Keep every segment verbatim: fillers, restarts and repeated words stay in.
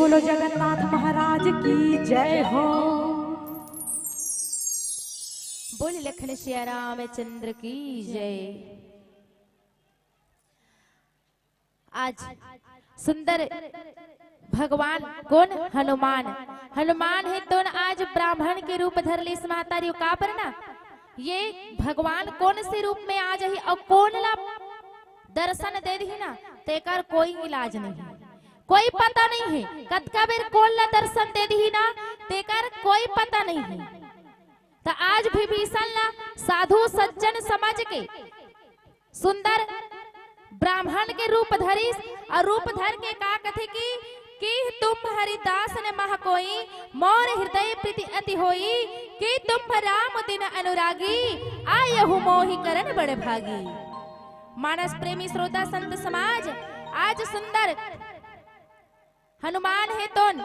बोलो जगन्नाथ महाराज की जय हो। बोल लखन सिया रामचंद्र की जय। आज सुंदर भगवान कोन? हनुमान। हनुमान हे तोन आज ब्राह्मण के रूप धर लिस महतारी। काबर ना, ये भगवान कोन से रूप में आ जाही अउ कोन ला दर्शन दे दिही ना, तेकर कोई इलाज नहीं हे, कोई पता नहीं हे। कतका बेर कोन ला दर्शन दे दिही ना, तेकर कोई पता नहीं हे। त आज विभीषण ला साधु सज्जन समझ के सुंदर ब्राह्मण के रूप धरिस अउ रूप धर के का कथे कि, कि तुम हरिदास ने मह कोई, मोर हृदय प्रीति अति होई, कि तुम राम दिन अनुरागी, आयहु मोहि करण बड़ भागी। मानस प्रेमी श्रोता संत समाज, आज सुंदर हनुमान हे तोन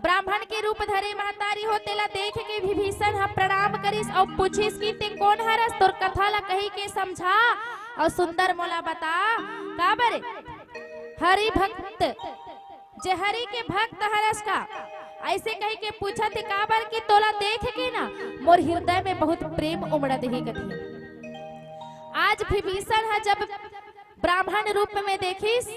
ब्राह्मण के रूप धरे महतारी हो, तेला देख के विभीषण ह प्रणाम करिस अउ पूछिस कि ते कोन हरस, तोर कथा ला कहि के समझा अउ सुंदर मोला बता, काबर हरि भक्त, जे हरि के भक्त हरस का? ऐसे कहि के पूछत हे, काबर कि तोला देख के ना मोर हृदय में बहुत प्रेम उमड़त हे कथे। आज विभीषण ह जब ब्राह्मण रूप में देखिस,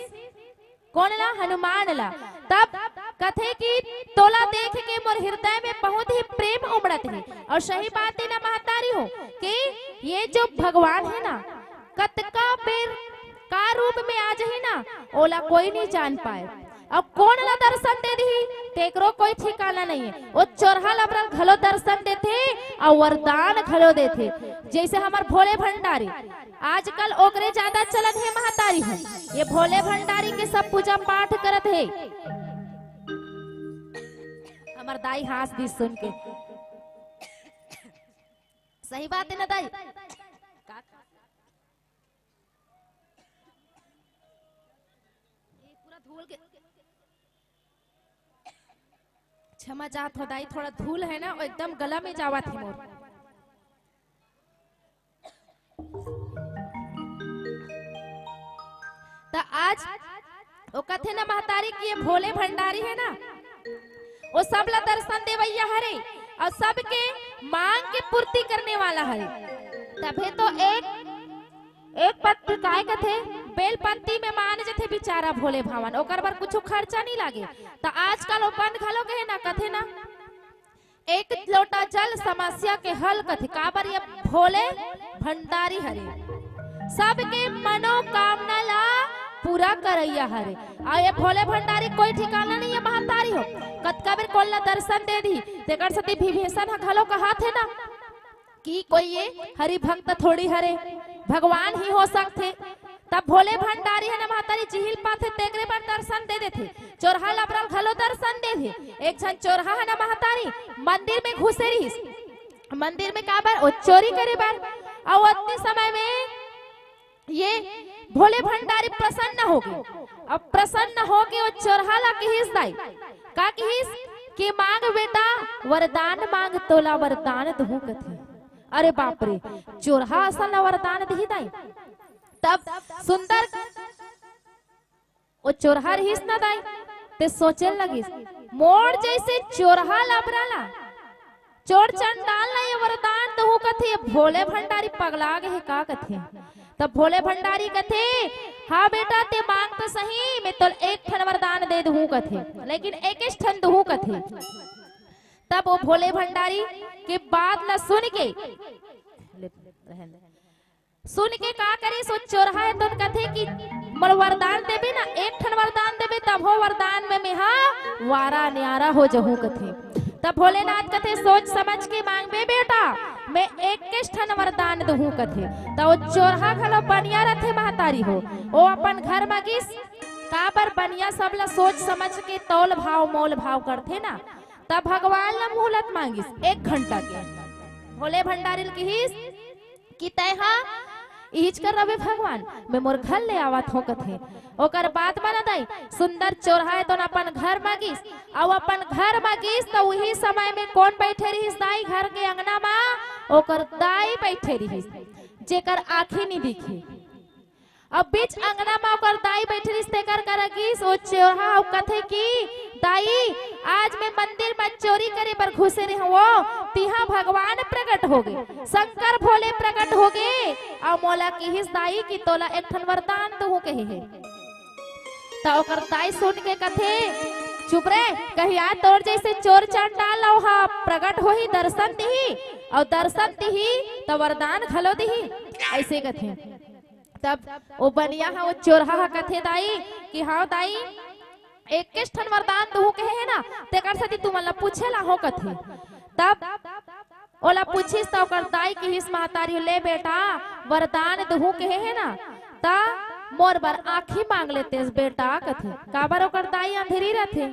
कोन ला? हनुमान ला। तब कथे कि तोला देख के मोर हृदय में बहुत ही प्रेम उमड़त हे। अउ सही बात हे ना महतारी हो कि ये जो भगवान हे ना, कतका बेर का रूप में आ जाही ना, ओला कोई नहीं जान पाए। अउ कोन ला दर्शन दे दिही, तेकरो कोई ठिकाना नहीं हे। ओ चोरहा लबरा ल घलो दर्शन देथे अउ वरदान घलो देथे, जैसे हमर भोले भंडारी। आजकल ओकरे ज्यादा चलन हे महतारी हो, ये भोले भंडारी के सब पूजा पाठ करत हे। हमर दाई हाँस दिस सुन के। सही बात हे ना दाई? ये पूरा धूल के, क्षमा चाहत हो दाई, थोड़ा धूल हे ना, वो एकदम गला में जावत हे मोर। त आज ओ कथे ना महतारी कि ये भोले भंडारी हे ना, ओ सब ला दर्शन देवइया हरे अउ सबके मांग के पूर्ति करने वाला हरे। तभे तो एक, एक पत्ती काय कथे, बेल पत्ती में मान जथे बेचारा भोले भावन, ओकर बर कुछु खर्चा नहीं लागे। त आजकल ओ बन घलो कहे ना, कथे ना, एक लोटा जल समस्या के हल कथे, काबर ये भोले भंडारी हरे, सबके मनोकामना ला पूरा करइया हरे। अउ ये भोले भंडारी कोई ठिकाना नहीं हे महतारी हो, कतका बेर कोन ला दर्शन दे दिही। तेकर सेती विभीषण ह घलो कहत हे ना कि कोई ये हरि भक्त थोड़ी हरे, भगवान ही हो सकथे। तब भोले भंडारी हे ना महतारी, जिही ल पाथे तेकरे बर दर्शन दे देथे। चोरहा लबरा ल घलो दर्शन देथे। एक झन चोरहा हे ना महतारी, मंदिर में घुसे रिहिस, मंदिर में काबर? ओ चोरी करे बर। अउ ओतने समय में ये भोले भंडारी प्रसन्न होगे। अब प्रसन्न होगे ओ चोरहा ला किहिस दाई, का किहिस कि मांग बेटा वरदान मांग, तोला वरदान दूहूं कथे। अरे बाप रे, चोरहा असन ला वरदान दिही दाई। तब सुंदर ओ चोरहा रिहिस ना दाई, ते सोचे लगिस, मोर जैसे चोरहा लबरा ला, चोर चंडाल ला ये वरदान दूहूं कथे, भोले भंडारी पगला गे हे का कथे। तब भोले भंडारी कथे, हाँ बेटा, ते मांग तो सही, मैं तोला एक ठन वरदान दे दूहूं कथे, लेकिन एकेच ठन दूहूं कथे। तब ओ भोले भंडारी के बात ला सुन के, ले, रहन दे। सुन के का करिस, ओ चोरहा हे तोन कथे कि मोला वरदान देबे ना, एक ठन वरदान देबे, तभो वरदान में मेहा वारा न्यारा हो जहूं कथे। तब भोलेनाथ कथे, सोच समझ के मांगबे बेटा, मैं एकेच ठन वरदान दूहूं कथे। त ओ चोरहा घलो बनिया रथे महतारी हो, ओ अपन घर म गिस, काबर बनिया सब ला सोच समझ के तौल भाव मोल भाव करथे ना। तब भगवान ला मुहलत मांगिस एक घंटा के। भोले भंडारी ल किहिस कि तैं हा इहिच कर रबे भगवान, मैं मोर घर ले आवत हों कथे। ओकर बाद म ना दाई, सुंदर चोरहा हे तोन अपन घर म गिस, अउ अपन घर म गिस त उही समय में कोन बैठे रिहिस दाई घर के अंगना म? ओकर दाई बैठे रिहिस, जेकर आँखी नी दिखे। अब बीच अंगना म ओकर दाई बैठे रिहिस, तेकर करा गिस ओ चोरहा अउ कथे कि "दाई, आज मैं मंदिर म चोरी करे बर घुसे रहे हवं, तिहां भगवान प्रकट होगे, शंकर भोले प्रकट होगे, अउ मोला किहिस दाई कि तोला एक ठन वरदान दुहूं कहे हे।" त ओकर दाई सुन के कथे, "चुप रे, कहिया तोर जइसे चोर चंडाल अउ हा प्रकट होही, दर्शन दिही, अउ दर्शन दिही त वरदान घलो दिही," अइसे कथे। तब ओ बनिया ह, ओ चोरहा ह कथे दाई कि, "हव दाई, एकेच ठन वरदान दुहूं कहे हे ना, तेकर सेती तुमन ला पूछे ला हों," कथे। तब ओला पूछिस त ओकर दाई किहिस, "महतारी, ले बेटा, वरदान दुहूं कहे हे ना, त मोर बर आँखी मांग लेतेस बेटा," कथे। काबर ओकर दाई अंधेरी रथे।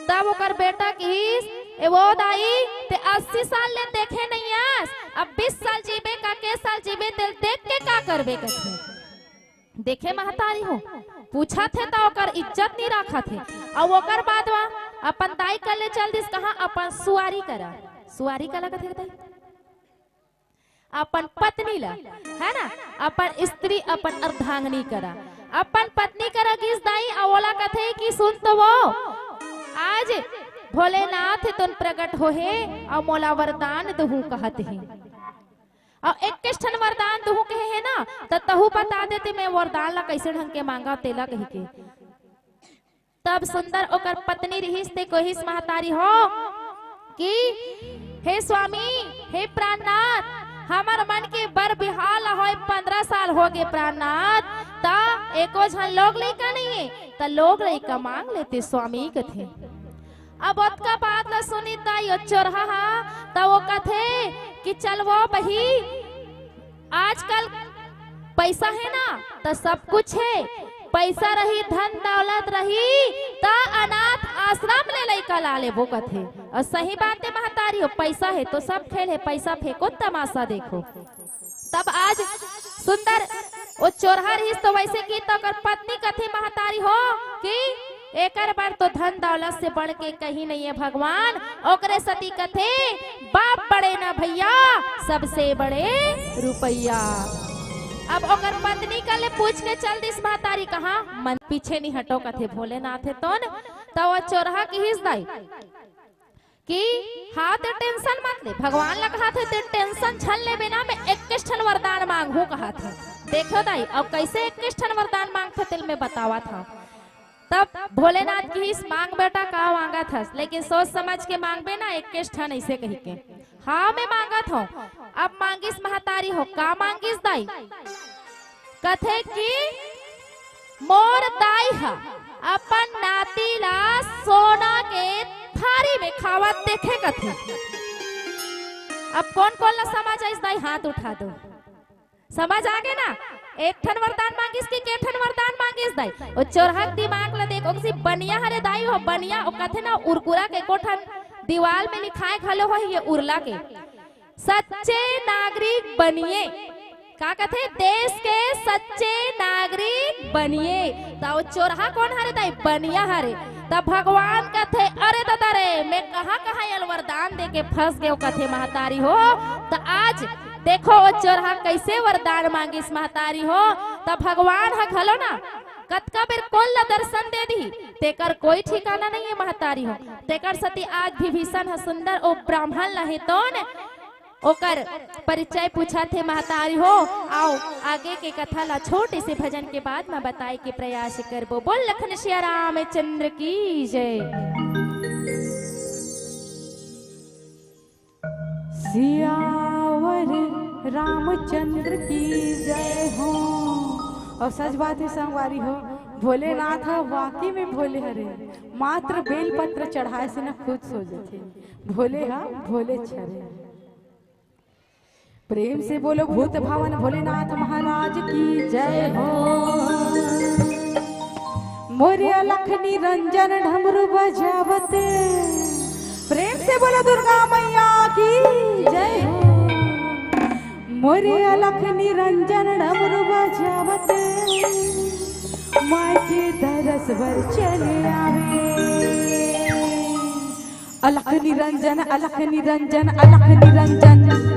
तब ओकर बेटा किहिस, "ए वो दाई, ते अस्सी साल ले देखे नइ अस, अब बीस साल जीबे का, के साल जीबे, तेल देख के का करबे?" कथे। देखे महतारी हो, पूछत हे त ओकर इज्जत नइ राखत हे। अउ ओकर बाद वा अपन दाई कर ले चल दिस कहाँ? अपन सुवारी करा। सुवारी काला कथे दाई? अपन पत्नी ला, है ना, अपन स्त्री, अपन अर्धांगिनी करा, अपन पत्नी करा गिस दाई, अउ ओला कथे कि सुन तो वो, आज भोलेनाथ तोन प्रकट होहे अउ मोला वरदान दुहूं कहत हे, अउ एकेच ठन वरदान दुहूं कहे हे ना, त तहूं बता देते मैं वरदान ला कइसे ढंग के मांगा तेला कहिके। तब सुंदर ओकर पत्नी रिहिस ते कहिस महतारी हो कि हे स्वामी, हे प्राणनाथ, हमर मन के बर बिहाव ला होय पंद्रह साल होगे प्राणनाथ, त एको झन लोग लइका नइ हे, त लोग लइका मांग लेते स्वामी कथे। अब ओतका बात ला सुनिस दाई ओ चोरहा हा, त वो कथे कि चल वो बही, आजकल पइसा हे ना, त सब कुछ हे। पइसा रही, धन दौलत रही, त अनाथ आश्रम ले लइका ला लेबो कथे। अउ सही बात हे महतारी हो, पइसा हे तो सब खेल हे, पइसा फेंको तमाशा देखो। तब आज सुंदर ओ चोरहा रिहिस तो वइसे कि त ओकर पत्नी कथे महतारी हो कि एकर बर तो धन दौलत से बढ़ के कहीं नइ हे भगवान। ओकरे सेती कथे, "बाप बड़े ना भइया, सबसे बड़े रुपइया।" अब ओकर पत्नी कर ले पूछ के चल दिस महतारी कहाँ, मन पीछे नइ हटों कथे भोलेनाथ हे तोन। त ओ चोरहा किहिस दाई कि हाँ, ते tension मत ले, भगवान ला कहत हे, ते tension झन लेबे ना, मैं एकेच ठन वरदान मांगहूं कहत हे। देखो दाई, अब कइसे एकेच ठन वरदान मांगथे तेला मैं बतावत हंव। तब भोलेनाथ किहिस, मांग बेटा, का मांगत हस, लेकिन सोच समझ के मांगबे ना, एकेच ठन अइसे कहिके। हाँ, मैं मांगत हंव। अब मांगिस महतारी हो, का मांगिस दाई? कथे कि मोर दाई ह अपन नाती ला सोना के थारी में खावत देखे कथे। अब कोन कोन ला समझ आइस दाई, हाथ उठा दो। समझ आगे ना? एक ठन वरदान मांगिस कि के ठन वरदान मांगिस दाई? ओ चोरहा के दिमाग ला देख, ओ किसी बनिया हरे दाई, ओ बनिया, ओ कथे ना उरकुरा के एको ठन दीवाल में लिखाय घलो होही ये उरला के। सच्चे नागरिक बनिए। का कथे? देश के सच्चे नागरिक बनिए। त ओ चोरहा कोन हरे दाई? बनिया हरे। त भगवान कथे, "अरे ददा रे, मैं कहाँ कहाँ एला वरदान दे के फंस गेंव," कथे महतारी हो। त आज देखो ओ चोरहा कइसे वरदान मांगिस महतारी हो। त भगवान ह घलो ना कतका बेर कोन ला दर्शन दे दिही, तेकर कोई ठिकाना नइ हे महतारी हो। तेकर सेती आज विभीषण ह सुंदर ओ ब्राह्मण ला हे तोन ओकर परिचय पूछत हे महतारी हो। आओ, आगे के कथा ला छोटे से भजन के बाद म बताए के प्रयास करबो। बोल लखन सिया रामचंद्र की जय। सियावर रामचंद्र की जय हो। अउ सच बात हे संगवारी हो, भोलेनाथ ह वाकई में भोले हरे, मात्र बेलपत्र चढ़ाए से न खुश हो जथे। भोले ह भोले छरे। प्रेम से बोलो भूत भवन भोलेनाथ महाराज की जय हो। मोरे अलख निरंजन डमरू बजावत। प्रेम से बोलो दुर्गा मैया की जय हो। मोरे अलख निरंजन डमरू बजावत। माई के दरस बर चले आवे। अलख निरंजन, अलख निरंजन, अलख निरंजन।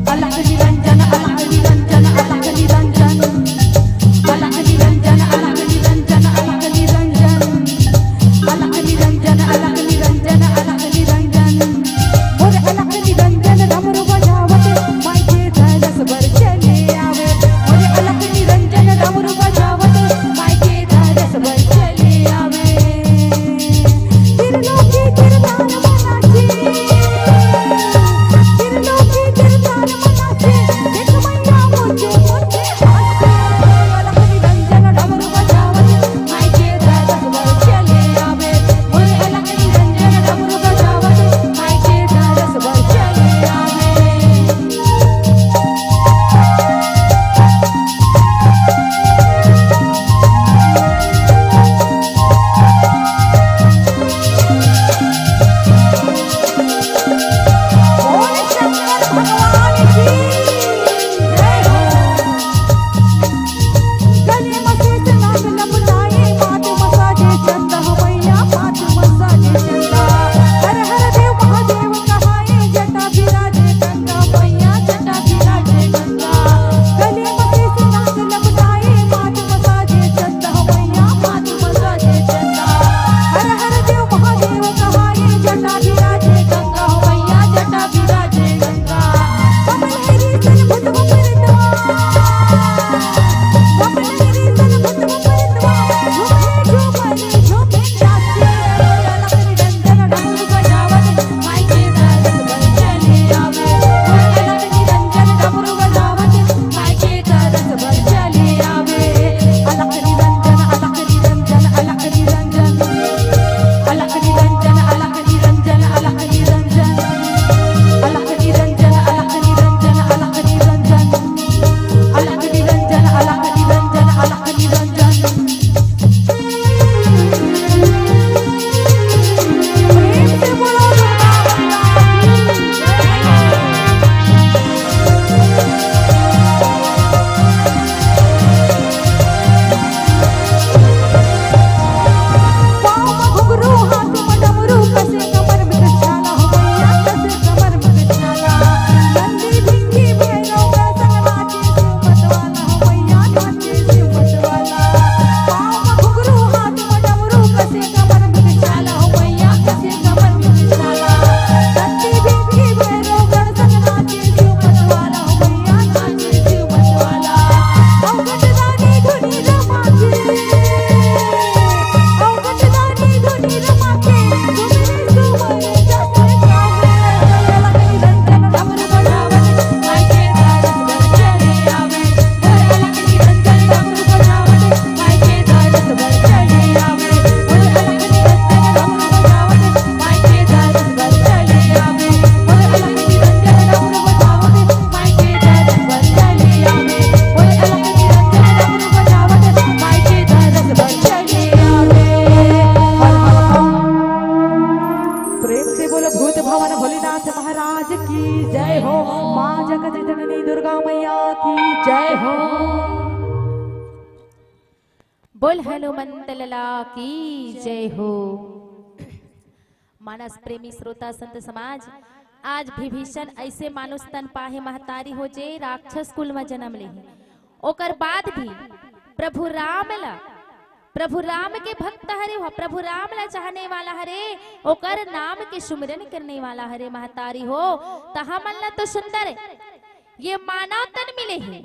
अलख निरंजन, अलख निरंजन, अलख निरंजन। अलख निरंजन, अलख निरंजन, अलख निरंजन। अलख निरंजन। बोल हनुमंत लला की जय हो। मानस प्रेमी श्रोता संत समाज, आज विभीषण ऐसे मानुष तन पाहे महतारी हो, जे राक्षस कुल म जन्म लेहे, ओकर बाद भी प्रभु राम ला, प्रभु राम के भक्त हरे हो, प्रभु राम ला चाहने वाला हरे, ओकर नाम के सुमिरन करने वाला हरे महतारी हो। त हमन ला तो सुंदर ये मानव तन मिले हे,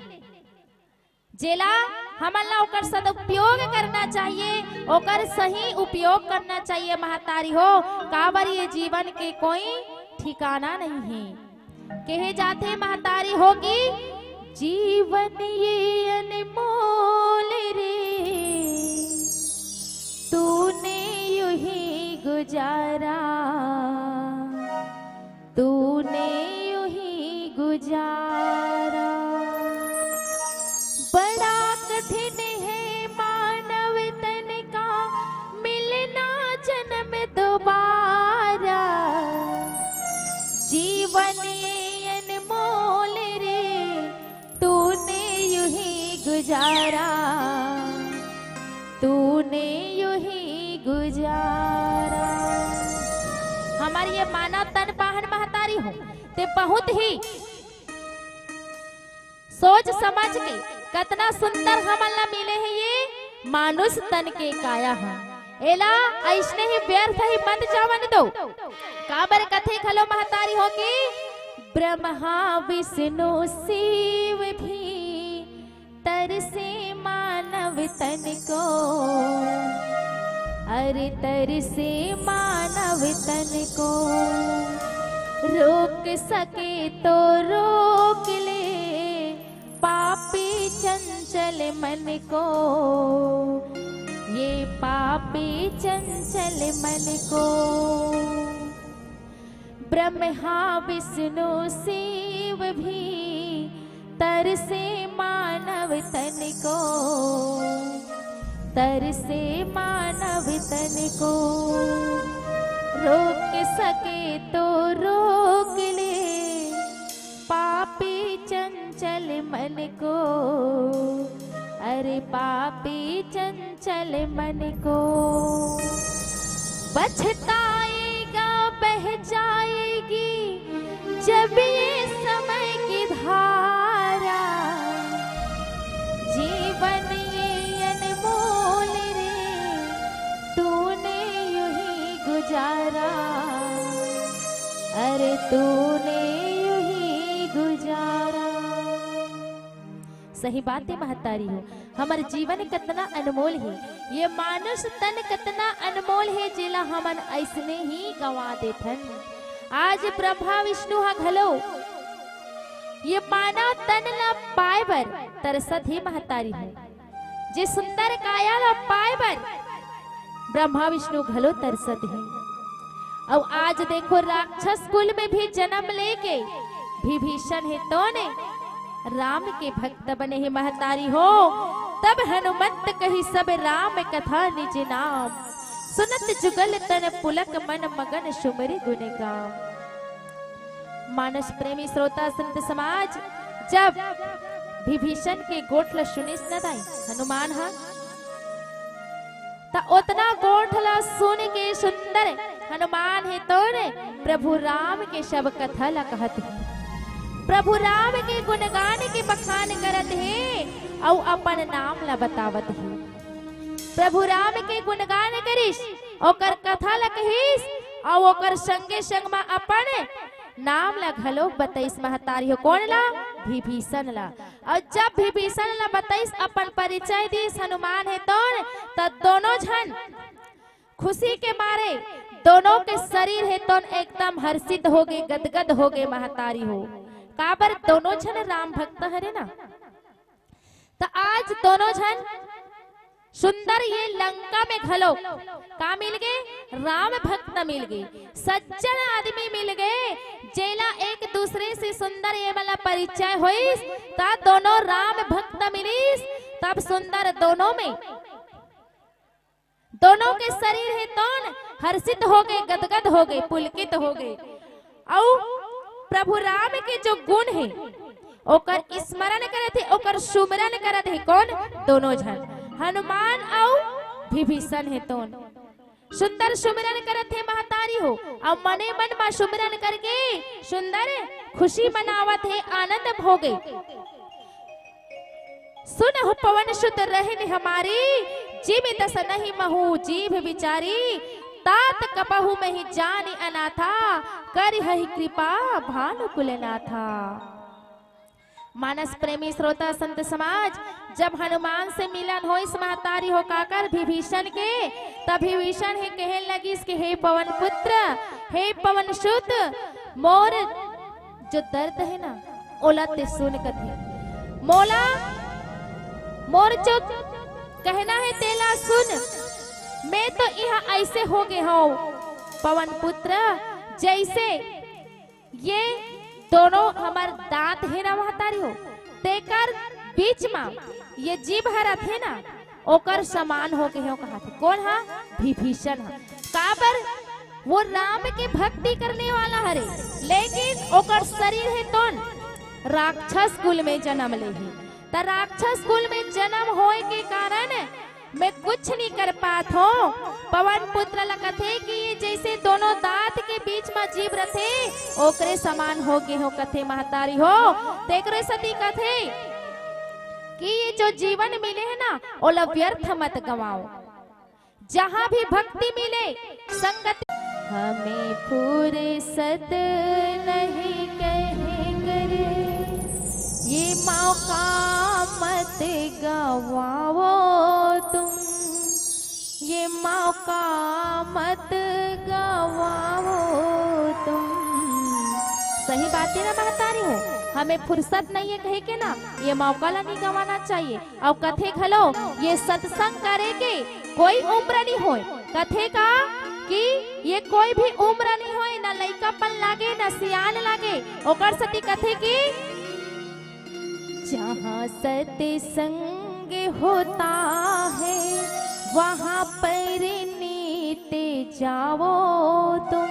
जेला हमन ला ओकर सदुपयोग करना चाहिए, ओकर सही उपयोग करना चाहिए महतारी हो, काबर ये जीवन के कोई ठिकाना नहीं हे। कहे जाथे महतारी हो कि जीवन ये अनमोल रे, तूने यूं ही गुजारा, तूने यूं ही गुजारा। बड़ा कठिन है मानव तन का मिलना जन्म दोबारा। जीवन ये अनमोल रे, तूने यूं ही गुजारा, तूने यूं ही गुजारा। हमर ये मानव तन पाहन महतारी हो, ते बहुत ही सोच समझ के कतना सुंदर हमन ला मिले हे ये मानुष तन के काया ह। एला अइसने ही व्यर्थ ही मत जावन दो। काबर कथे घलो महतारी हो कि ब्रह्मा विष्णु शिव भी तरसे मानव तन को, अरे तरसे मानव तन को। रोक सके तो रोक ले पापी चंचल मन को, ये पापी चंचल मन को। ब्रह्मा विष्णु शिव भी तरसे मानव तन को, तरसे मानव तन को। रोक सके तो रोक ले पापी चंचल मन को, अरे पापी चंचल मन को। पछताएगा बह जाएगी जब ये समय की धारा। जीवन ये अनमोल रे, तूने यूं ही गुजारा, अरे तूने यूं ही गुजारा। सही बात हे महतारी हो, हमर जीवन कतना अनमोल हे, ये मानुष तन कतना अनमोल हे, जेला हमन अइसने ही गंवा देथन। आज ब्रह्मा विष्णु ह घलो ये मानव तन ला पाए बर तरसत हे महतारी हो, जे सुंदर काया ला पाए बर ब्रह्मा विष्णु घलो तरसत हे। अउ आज देखो, राक्षस कुल में भी जन्म लेके विभीषण हे तोन राम के भक्त बने हे महतारी हो। तब हनुमंत कही सब राम कथा निज नाम, सुनत जुगल तन पुलक मन मगन सुमिरि गुन गाम। मानस प्रेमी श्रोता संत समाज, जब विभीषण के गोठ ल सुनिस न दाई हनुमान ह, त ओतना गोठ ल सुन के सुंदर हनुमान हे तोन प्रभु राम के सब कथा ल कहत हे, प्रभु राम के गुणगान के बखान करत हे अउ अपन नाम ल बतावत हे। प्रभु राम के गुणगान करिस, ओकर कथा ल कहिस अउ ओकर संगे संग म अपन नाम ल घलो बतइस महतारी हो। कोन ला? विभीषण ला। अउ जब विभीषण ला बतइस, अपन परिचय दिस हनुमान हे तोन, त दोनों झन खुशी के मारे दोनों के शरीर हे तोन एकदम हर्षित होगे, गदगद होगे महतारी हो। काबर दोनों झन राम भक्त हरे ना। त आज दोनों झन सुंदर ये लंका में घलो का मिल गे? राम भक्त मिल गे, सज्जन आदमी मिल गे, जेला एक दूसरे से सुंदर ये वाला परिचय होइस, त दोनों राम भक्त मिलिस। तब सुंदर दोनों में, दोनों के शरीर हे तोन हर्षित होगे, गदगद होगे, पुलकित होगे। अउ प्रभु राम के जो गुण हे, ओकर स्मरण करत हे, ओकर सुमिरन करत हे। कोन? दोनों झन। हनुमान अउ विभीषण हे तोन। सुंदर सुमिरन करत हे महतारी हो, अउ मने मन म सुमिरन करके सुंदर खुशी मनावत हे, आनंद भोगे। सुनहु पवन सुत रहनि हमारी, जिमि दस नहीं महु जीभ बिचारी। तात कपहु महि जानि अनाथा, करिहहि कृपा भानुकुल नाथा। मानस प्रेमी श्रोता संत समाज, जब हनुमान से मिलन होइस महतारी हो काकर विभीषण के, तब विभीषण हे कहे लगिस कि हे पवन पुत्र, हे पवन सुत, मोर जो दर्द हे ना, ओला ते सुन कथे। मोला, मोर जो कहना हे तेला सुन। मैं तो इहाँ अइसे हो गे हौं पवन पुत्र, जइसे ये दोनों हमर दांत हे ना महतारी हो, तेकर बीच म ये जीभ ह रथे ना, ओकर समान हो गे हौं कहत हे। कोन ह? विभीषण ह। काबर? वो राम के भक्ति करने वाला हरे, लेकिन ओकर शरीर हे तोन राक्षस कुल में जन्म ले हे। त राक्षस कुल में जन्म होए के कारण मैं कुछ नहीं कर पात हौं। पवन पुत्र ल कथे कि ये जइसे दोनों दांत के बीच म जीभ रथे, ओकरे समान हो गे हौं कथे महतारी हो। तेकरे सती कथे कि ये जो जीवन मिले हे ना, ओला व्यर्थ मत गंवाव। जहाँ भी भक्ति मिले, संगति। हमें फुर्सत नहीं कहे करे, ये मौका मत गंवाओ तुम, ये मौका मत गंवाओ तुम। सही बात हे ना महतारी हो, हमें फुर्सत नहीं है कहे के ना, ये मौका ला नहीं गंवाना चाहिए। अउ कथे घलो, ये सत्संग करे के कोई उम्र नहीं होय। कथे का कि ये कोई भी उम्र नहीं होय, ना लइकापन लागे, ना सियान लागे। ओकर सती कथे कि जहाँ सत्संग होता है, वहाँ पर नित जाओ तुम,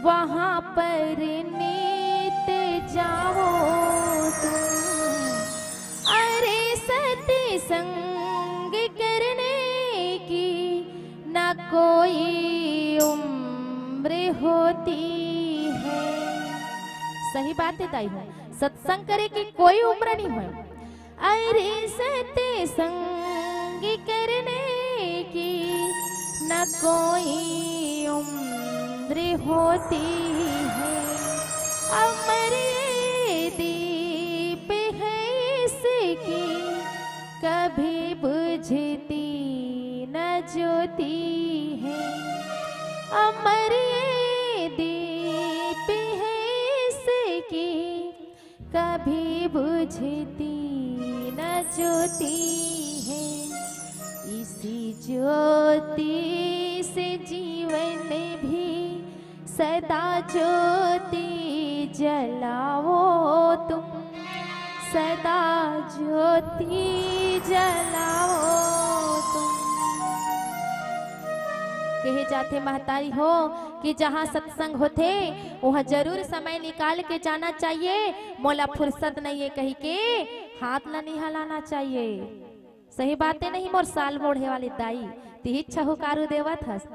वहाँ पर नित जाओ तुम। अरे सत्संग करने की ना कोई उम्र होती है। सही बात हे दाई हो, सत्संग करे के कोई उम्र नहीं होय। अरे सत्संग करने की न कोई उम्र होती है, अमर ये दीप है इसकी कभी बुझती न ज्योति है, अमर ये दीप है इसकी कभी बुझती न ज्योति है। इसी ज्योति से जीवन भी सदा ज्योति जलाओ तुम, सदा ज्योति जलाओ तुम। कहे जाथे महतारी हो कि जहाँ सत्संग होथे, वहाँ जरूर समय निकाल के जाना चाहिए। मोला फुर्सत नहीं है कही के हाथ ला नहीं हलाना चाहिए। सही बात हे नहीं मोर साल मोढ़े वाली दाई, तिही छहुकारू देवत हस।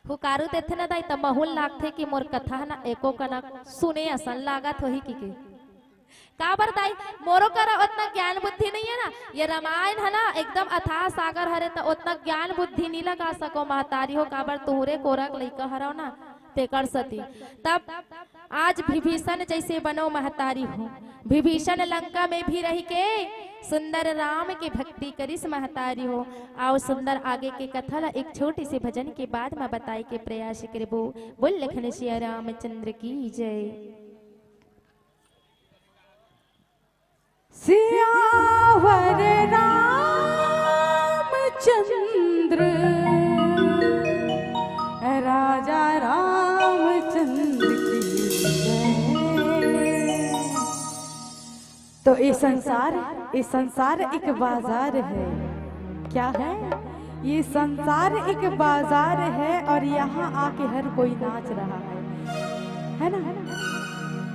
हुकारू देथे ना दाई, त महूल लागथे कि मोर कथा ह ना एको कनक सुने असन लागत होही कि के। काबर दाई, मोरो करा ओतना ज्ञान बुद्धि नहीं है ना। ये रामायण है ना, एकदम अथाह सागर हरे, त ओतना ज्ञान बुद्धि नहीं लगा सको महतारी हो, काबर तुहरे कोरक लइका हरव ना, तेकर सती। तब आज विभीषण जैसे बनो महतारी हो, विभीषण लंका में भी रह के सुंदर राम के भक्ति करिस महतारी हो। आओ सुंदर आगे के कथा ला एक छोटे से भजन के बाद में बताए के प्रयास करबो। बोल लखन सिया रामचंद्र की जय। सियावर रामचंद्र, राजा रामचंद्र की जय। तो ये संसार, ये संसार एक बाजार है। क्या है? ये संसार एक बाजार है और यहाँ आके हर कोई नाच रहा है, है ना?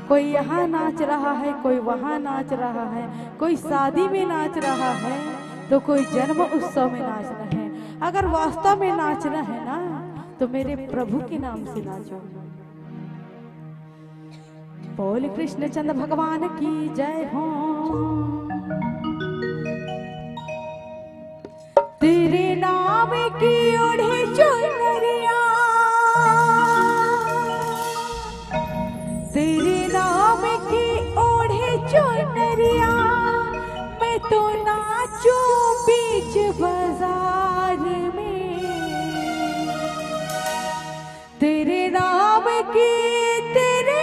कोई यहाँ नाच रहा है, कोई वहाँ नाच रहा है, कोई शादी में नाच रहा है, तो कोई जन्म उत्सव में नाच रहे हैं। अगर वास्तव में नाचना है ना, तो मेरे प्रभु के नाम से नाचो। बोल कृष्ण चंद्र भगवान की जय हो। तेरे नाम की ओढ़े चुनरिया, तेरे नाम की ओढ़े चुनरिया, मैं तो नाचूं बीच बाजार में। तेरे नाम की, तेरे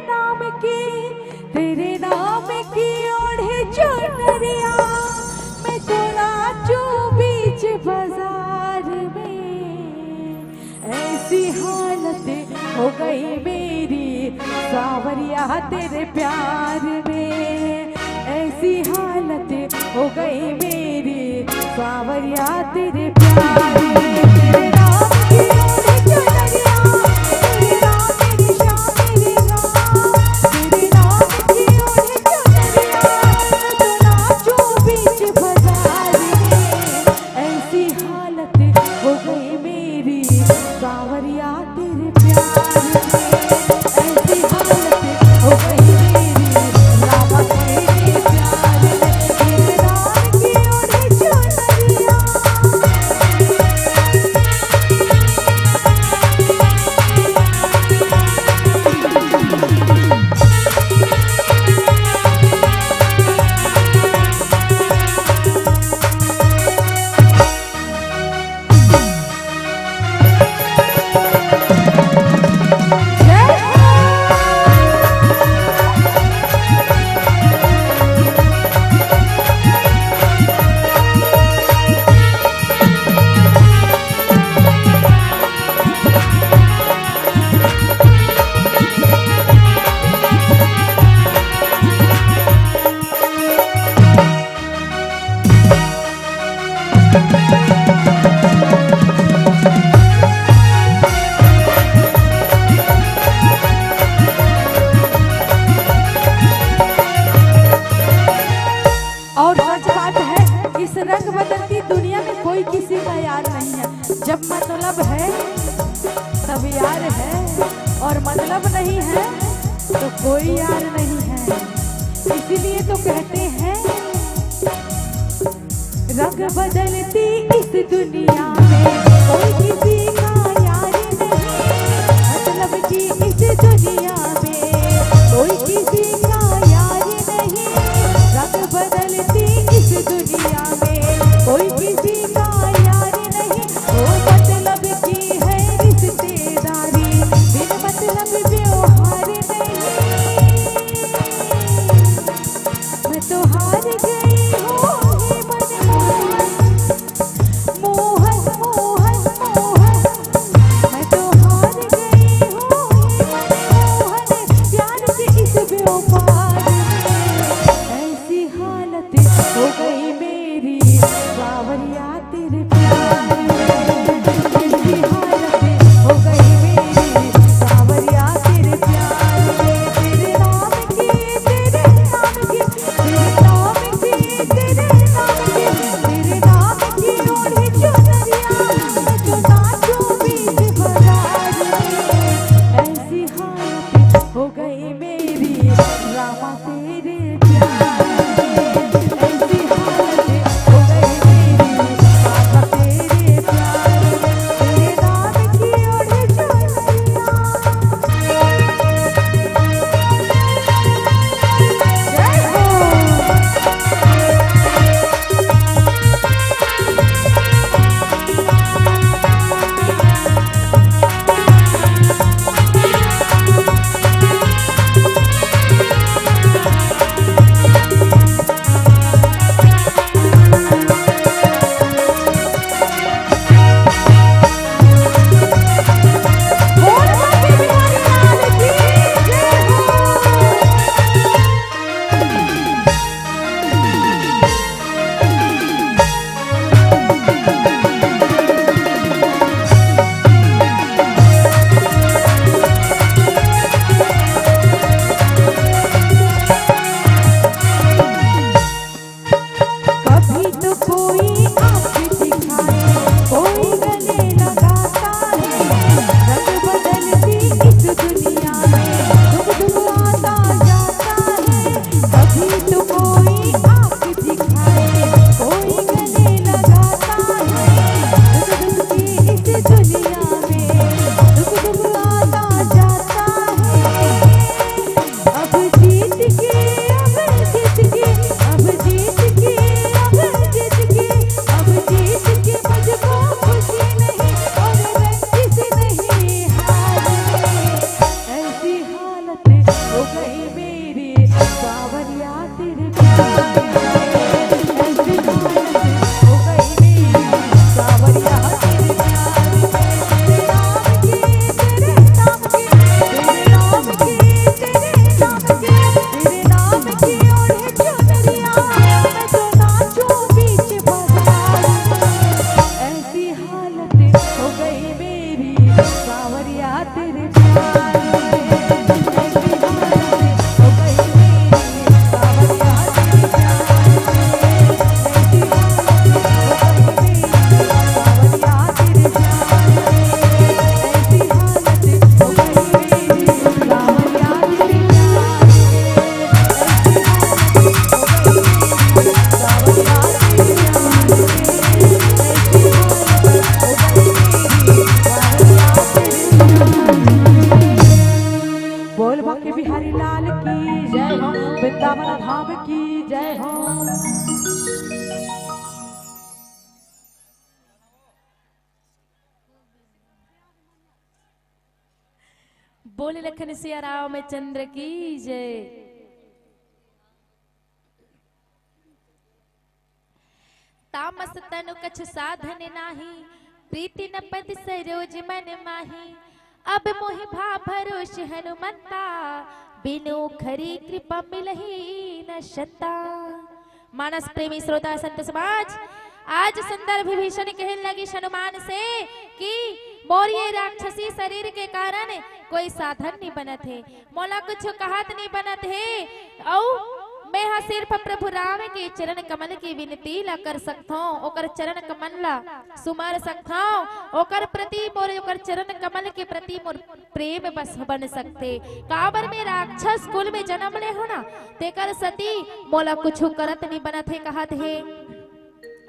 नाम की, तेरे नाम की ओढ़े चुनरिया, मैं तो नाचूं बीच बाजार में। ऐसी हालत हो गई मेरी सावरिया तेरे प्यार में, ऐसी हालत हो गई मेरी सावरिया तेरे प्यार में। तेरे नाम की ओढ़े चुनरिया, तेरे नाम की निशान, तेरे नाम, तेरे नाम की ओढ़े चुनरिया, मैं तो नाचूं बीच बाजार में। ऐसी हालत हो गई मेरी सावरिया तेरे प्यार में, ऐसी हालत हो गई मेरी रामा तेरे प्यार में। तेरे नाम की ओढ़े चुनरिया। और सच बात है, इस रंग बदलती दुनिया में कोई किसी का यार नहीं है। जब मतलब है तब यार है, और मतलब नहीं है तो कोई यार नहीं है। इसीलिए तो कहते हैं, रंग बदलती इस दुनिया में कोई किसी का यार नहीं, मतलब कि इस दुनिया में कोई किसी का यार नहीं। रंग बदलती इस दुनिया में कोई किसी का यार नहीं। वो मतलब की है रिश्तेदारी, बिन मतलब व्यवहार नहीं। मैं तो हार गई हूँ हे मनमोहन, मोहन, मोहन, मोहन। मैं तो हार गई हूँ हे मनमोहन, प्यार के इस व्यापार में। ऐसी हालत हो गई मेरी सावरिया तेरे प्यार में। ऐसी हालत हो गई मेरी सावरिया तेरे प्यार में। तेरे नाम की, तेरे नाम की, तेरे नाम की, तेरे नाम की, तेरे नाम की ओढ़े चुनरिया, मैं तो नाचूं बीच बाजार में। ऐसी हालत हो गई मेरी रामा तेरे प्यार में। ऐसी हालत हो गई मेरी रामा बोल लखन सिया रामचंद्र की जय। तामस तनु कछु साधन नाही, प्रीति न पद सरोज मन माही। अब मोहि भा भरोस हनुमंता, बिनु खरी कृपा मिलही न शंता। मानस प्रेमी श्रोता संत समाज, आज सुंदर विभीषण कहन लगिस हनुमान से कि मोर ये राक्षसी शरीर के कारण कोई साधन नहीं बनत हे, मोला कुछ कहत नहीं बनत हे, अउ मैं ह सिर्फ प्रभु राम के चरण कमल की विनती ला कर सकथों, ओकर चरण कमल ला सुमर सकथों, ओकर प्रति मोर, ओकर चरण कमल के प्रति मोर प्रेम बस बन सकथे। काबर मैं राक्षस कुल में जन्म ले हो ना, तेकर सती मोला कुछु करत नहीं बनत हे कहत हे।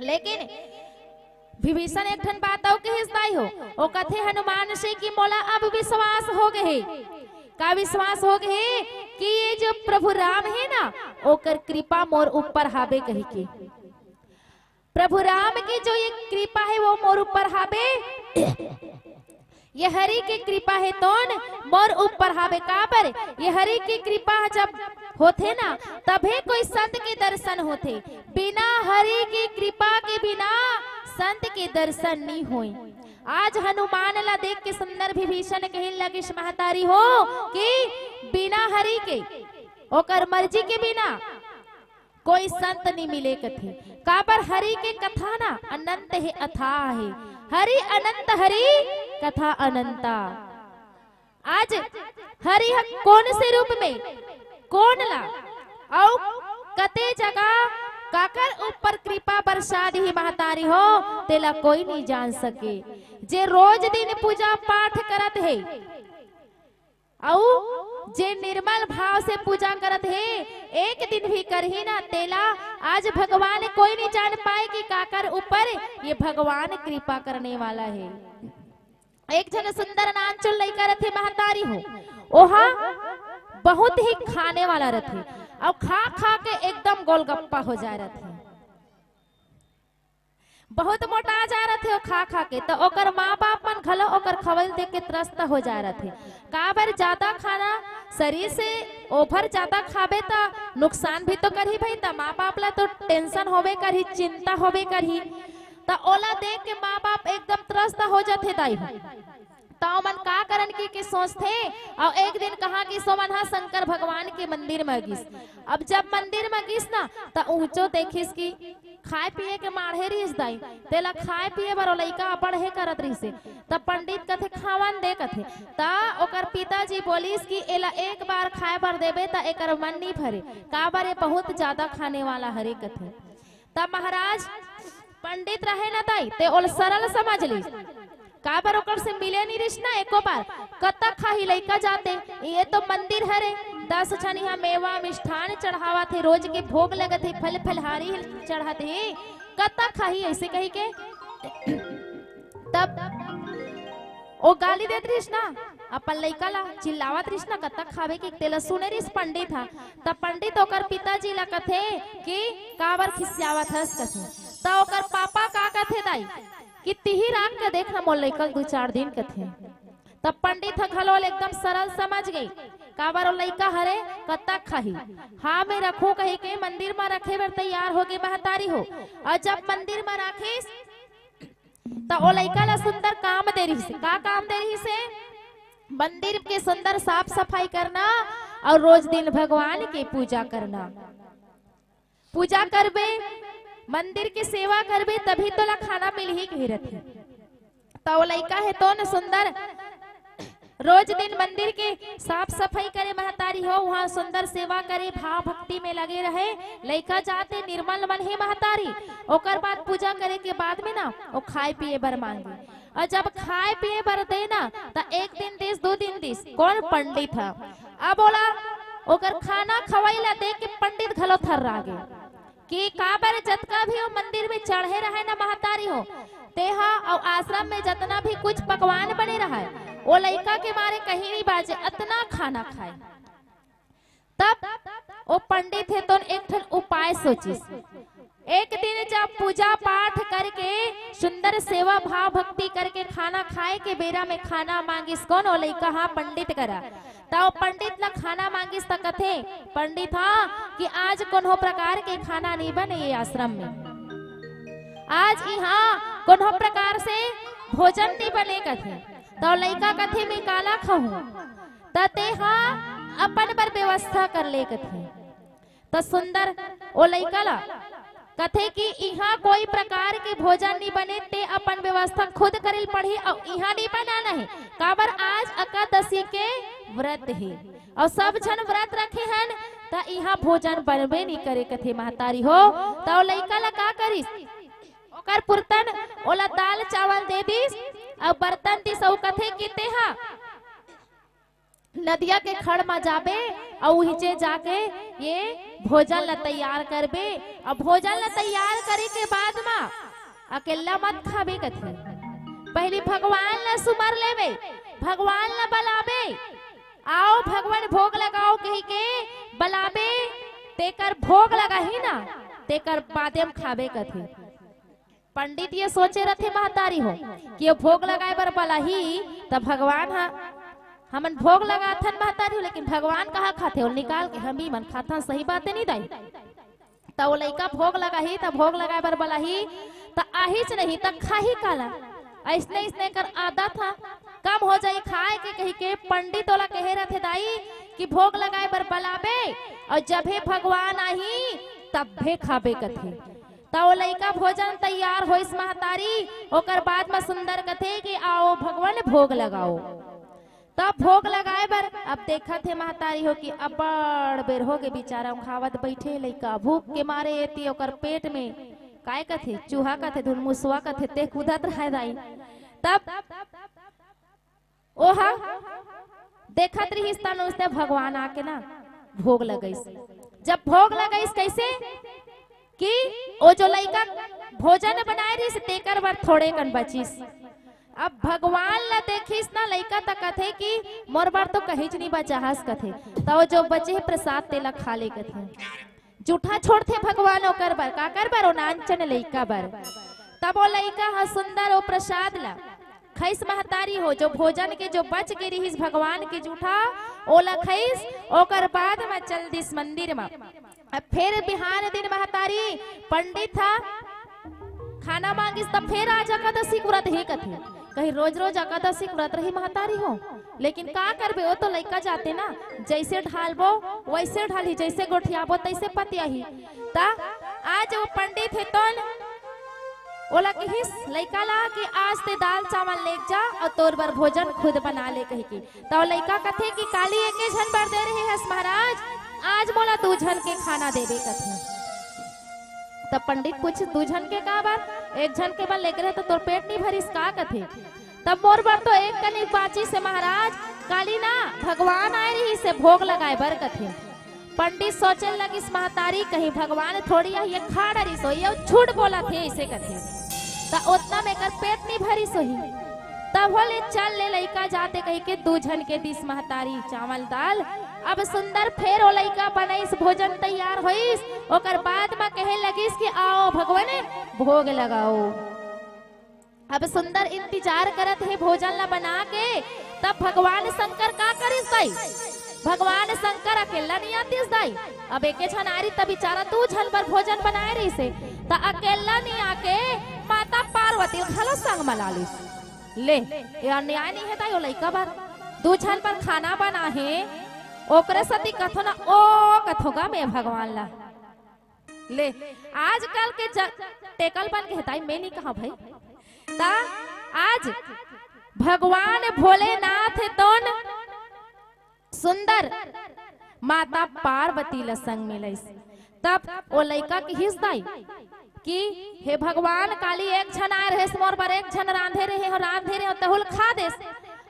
लेकिन विभीषण एक ठन बात अउ कहिस दाई हो, ओ कथे हनुमान से कि मोला अब विश्वास हो गए हे। का विश्वास हो गए हे? कि ये जो प्रभु राम हे ना, ओकर कृपा मोर ऊपर हावे कहिके। प्रभु राम की जो ये कृपा हे, वो मोर ऊपर हावे। ये हरि के कृपा हे तोन मोर ऊपर हावे। काबर? ये हरि के कृपा जब होथे ना, तभे कोई संत के दर्शन होथे। बिना हरि के कृपा के बिना संत के दर्शन नहीं होय। आज हनुमान ला देख के सुंदर विभीषण कहिन लगिस महतारी हो कि बिना हरि के, ओकर मर्जी के बिना कोई संत नहीं मिले कथे। काबर? हरि के कथा ना अनंत हे, अथाह हे। हरि अनंत, हरि कथा अनंता। आज हरि ह कोन से रूप में, कोन ला, अउ कते जगह काकर ऊपर कृपा बरसा दिही महतारी हो, तेला कोई नहीं जान सके। जे रोज दिन पूजा पाठ करत हे, अउ जे निर्मल भाव से पूजा करत हे, एक दिन भी करही ना, तेला आज भगवान कोई नहीं जान पाए कि काकर ऊपर ये भगवान कृपा करने वाला हे। एक झन सुंदर नानचुन लइका रथे महतारी हो, ओहा बहुत ही खाने वाला रथे, अउ खा खा के एकदम गोलगप्पा हो जाए रथे। बहुत मोटा जा रथे ओ खा खा के, त ओकर माँ बाप मन घलो ओकर खवल देख के त्रस्त हो जा रथे। काबर? ज्यादा खाना शरीर से ओभर ज्यादा खाबे त नुकसान भी तो करही भाई, त माँ बाप ला तो टेंशन होबे करही, चिंता होबे करही। त ओला देख के माँ बाप एकदम त्रस्त हो जाथे दाई हो। त ओमन का करन कि, कि सोचथे, अउ एक दिन कहाँ गिस ओमन ह? शंकर भगवान के मंदिर म गिस। अब जब मंदिर म गिस ना, त ऊंचो देखिस कि खाए पिए के माढ़े रिहिस दाई, तेला खाए पिए बर ओ लइका अबड़हे करत रिहिसे। त पंडित कथे, "खावन दे," कथे। त ओकर पिताजी बोलिस कि एला एक बार खाए बर देबे त एकर मन नी भरे, काबर ये बहुत ज्यादा खाने वाला हरे कथे। त महाराज पंडित रहे न दाई, ते ओला सरल समझ लिस। काबर ओकर से मिले नी रिहिस ना एको बार। कतक खाही लइका जाते, ये तो मंदिर हरे, दस झन इहाँ मेवा मिष्ठान चढ़ावत हे, रोज के भोग लगत हे, फल फलहारी चढ़त हे, कतक खाही ऐसे कही के। तब ओ गाली देत रिहिस ना अपन लइका ला, चिल्लावत रिहिस ना, कतक खावे के तेला सुने रिहिस पंडित ह। त पंडित ओकर पिताजी ला कथे कि काबर खिसियावत हस कथे। त ओकर पापा का कथे दाई कि तिही राख के देख ना मोर लइका ल दू चार दिन कथे। त पंडित ह घलो एकदम सरल समझ गई, काबर ओ लइका हरे कतक खाही। हाँ, मैं रखूं कही के मंदिर म रखे बर तैयार होगे महतारी हो। अउ जब मंदिर म राखिस त ओ लइका ला सुंदर काम दे रिहिसे। का काम दे रिहिसे? मंदिर के सुंदर साफ सफाई करना अउ रोज दिन भगवान के पूजा करना। पूजा करबे, मंदिर के सेवा करबे, तभी तोला खाना मिलही कहे रथे। त ओ लइका हे तोन सुंदर रोज दिन मंदिर के साफ सफाई करे महतारी हो, उहाँ सुंदर सेवा करे, भाव भक्ति में लगे रहे। लइका जाते निर्मल मन हे महतारी, ओकर बाद पूजा करे के बाद में ना ओ खाए पिए बर मांगे, अउ जब खाए पिए बर दे ना त एक दिन दिस, दू दिन दिस, कोन पंडित ह। अब ओला ओकर खाना खवई ला देख के पंडित घलो थर्रा गे। कि काबर जतका भी ओ मंदिर में चढ़े रहे ना महतारी हो, तेहा अउ आश्रम में जतना भी कुछ पकवान बने रहे, ओ लइका के मारे कहीं नहीं बाजे, अतना खाना खाए। तब ओ पंडित हे तोन एक ठन उपाय सोचिस। एक दिन जब पूजा पाठ करके सुंदर सेवा भाव भक्ति करके खाना खाए के बेरा में खाना मांगिस कोन? ओ लइका, हाँ, पंडित करा। त ओ पंडित ला खाना मांगिस त कथे पंडित, हाँ, कि आज कोनो प्रकार के खाना नइ बने ये आश्रम में, आज इहाँ कोनो प्रकार से भोजन नइ बने कथे। त ओ लइका कथे, मैं काला खाहूं? त तेहा अपन बर व्यवस्था कर ले कथे। त सुंदर ओ लइका ला कथे कि इहाँ कोई प्रकार के भोजन नइ बने, ते अपन व्यवस्था खुद करे ल पड़ही। अउ इहाँ नइ बनाना हे, काबर आज एकादशी के व्रत हे अउ सब झन व्रत रखे हन, त इहाँ भोजन बनबे नइ करे कथे महतारी हो। त ओ लइका ला का करिस, ओकर पुरतन ओला दाल चावल दे दिस अउ बर्तन दिस अउ कथे कि तेहा नदिया के खड़ म जाबे अउ उहिचे जाके ये भोजन ला तैयार करबे। अउ भोजन ला तैयार करे के बाद म अकेल्ला मत खाबे कथे, पहिली भगवान ला सुमर लेबे, भगवान ला बलाबे, आओ भगवान भोग लगाओ कहिके बलाबे, तेकर भोग लगाही ना, तेकर बादे म खाबे कथे। पंडित ये सोचे रथे महतारी हो कि ये भोग लगाए बर बलाही त भगवान ह, हमन भोग लगाथन महतारी हो, लेकिन भगवान कहाँ खाथे? ओला निकाल के हम ही मन खाथन, सही बात हे नी दाई? त ओ लइका भोग लगाही त भोग लगाए बर बलाही त आहीच नहीं त खाही काला? अइसने अइसने कर आदत ह कम हो जाई खाए के कहिके पंडित ओला कहे रथे दाई कि भोग लगाए बर बलाबे अउ जभे भगवान आही तभे खाबे कथे। त ओ लइका भोजन तैयार होइस महतारी, ओकर बाद म सुंदर कथे कि आओ भगवान भोग लगाओ। तब भोग लगाए बर अब देखत हे महतारी हो कि अब्बड़ बेर होगे बिचारा खावत बइठे लइका, भूख के मारे एती ओकर पेट में काय कथे, चूहा कथे, धुन मुसवा कथे, ते कूदत रहय दाई। तब ओहा देखत रिहिस तन उसने भगवान आके ना भोग लगइस। जब भोग लगइस कइसे कि ओ जो लइका भोजन बनाए रिहिस तेकर बर थोड़े कन बचिस। अब भगवान ला देखिस ना लइका त कथे कि मोर बर तो कहीच नइ बचाहस कथे। त ओ जो बचे हे प्रसाद तेला खा ले कथे। जूठा छोड़थे भगवान ओकर बर, काकर बर? ओ नानचन लइका बर। तब ओ लइका ह सुंदर ओ प्रसाद ला खइस महतारी हो, जो भोजन के जो बच गे रिहिस भगवान के जूठा, ओला खइस। ओकर बाद म चल दिस मंदिर म। अब फेर बिहान दिन महतारी पंडित ह खाना मांगिस, त फेर आज एकादशी के व्रत हे कथे। कहीं रोज रोज एकादशी के व्रत रही महतारी हो, लेकिन का करबे, ओ तो लइका जाते ना, जइसे ढालबो वइसे ढालही, जइसे गोठियाबो तइसे पतियाही। त आज ओ पंडित हे तोन ओला किहिस लइका ला कि आज ते दाल चावल लेग जा अउ तोर बर भोजन खुद बना ले कहिके। त ओ लइका कथे कि काली एके झन बर दे रहे हस महाराज, आज मोला दू झन के खाना देबे कथे। तब पंडित पूछिस, दू झन के काबर? एक झन के बर लेगे रहे त तोर पेट नइ भरिस का कथे? तब मोर बर तो एक कनिक बाचिस हे महाराज, काली ना भगवान आए रिहिस हे भोग लगाए बर कथे। पंडित सोचे लगिस महतारी कहीं भगवान थोड़ी आही, ये खा डरिस होही, ये झूठ बोलत हे अइसे कथे। त ओतना म एकर पेट नइ भरिस होही। तब होले चल ले लइका जाते कहिके दू झन के दिस महतारी चावल दाल। अब सुंदर फेर ओ लइका बनइस, भोजन तैयार होइस, ओकर बाद म कहे लगिस कि आओ भगवान भोग लगाओ। अब सुंदर इंतजार करत हे भोजन ला बना के, तब भगवान शंकर का करिस दाई? भगवान शंकर अकेल्ला नइ आतिस दाई। अब एके झन आरी त बिचारा दू झन बर भोजन बनाए रहिस हे, त अकेल्ला नइ आके माता पार्वती ल घलो संग म ला लिस। ले, ये अन्याय नइ हे दाई ओ लइका बर? दू झन बर खाना बना हे, ओकरे सेती कथो ना ओ कथो गा मैं भगवान ला। ले, आजकल के ज-, टेकल बन के हे दाई, मैं नइ कहा भाई। त आज भगवान भोलेनाथ हे तोन सुंदर माता पार्वती ल संग मिलइस। तब ओ लइका किहिस दाई कि हे भगवान, काली एक झन आए रहेस मोर बर, एक झन रांधे रहे हो, रांधे रहे हो, तहू ल खा देस।